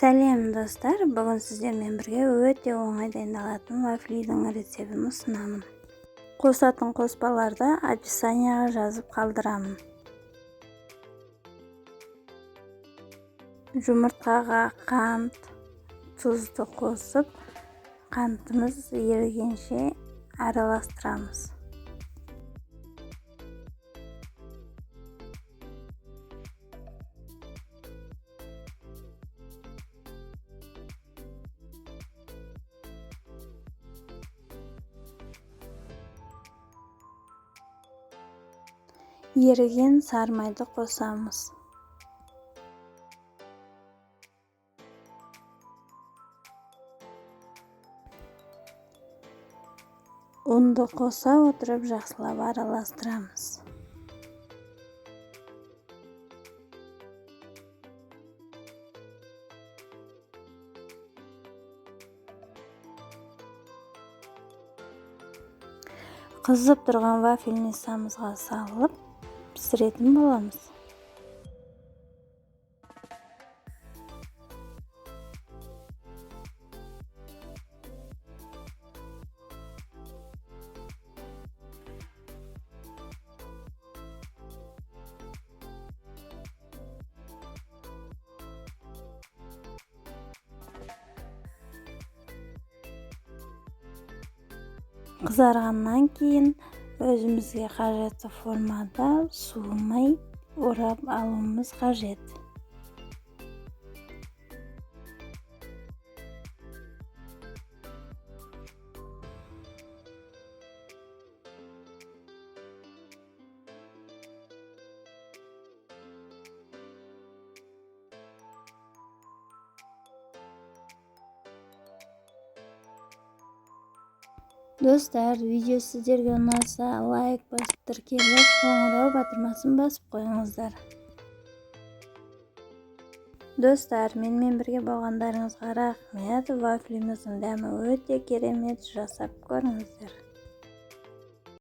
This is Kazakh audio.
Сәлем, достар! Бүгін сіздермен бірге өте оңай дайындалатын вафлидің рецебін ұсынамын. Қосатын қоспаларды описанияға жазып қалдырамын. Жұмыртқаға қант, тұзды қосып, қантымыз ерігенше араластырамыз. Еріген сары майды қосамыз. Ұнды қоса отырып жақсылап араластырамыз. Қызып тұрған вафельницамызға салып пісіретін боламыз. Қызарғаннан кейін өзімізге қажетті формада суымай орап алуымыз қажет. Достар, видео сіздерге ұнаса, лайк басып, тіркеліп, қоңырау батырмасын басып қойыңыздар. Достар, менімен бірге болғандарыңызға рахмет. Вафлиміздің дәмі өте керемет, жасап көріңіздер.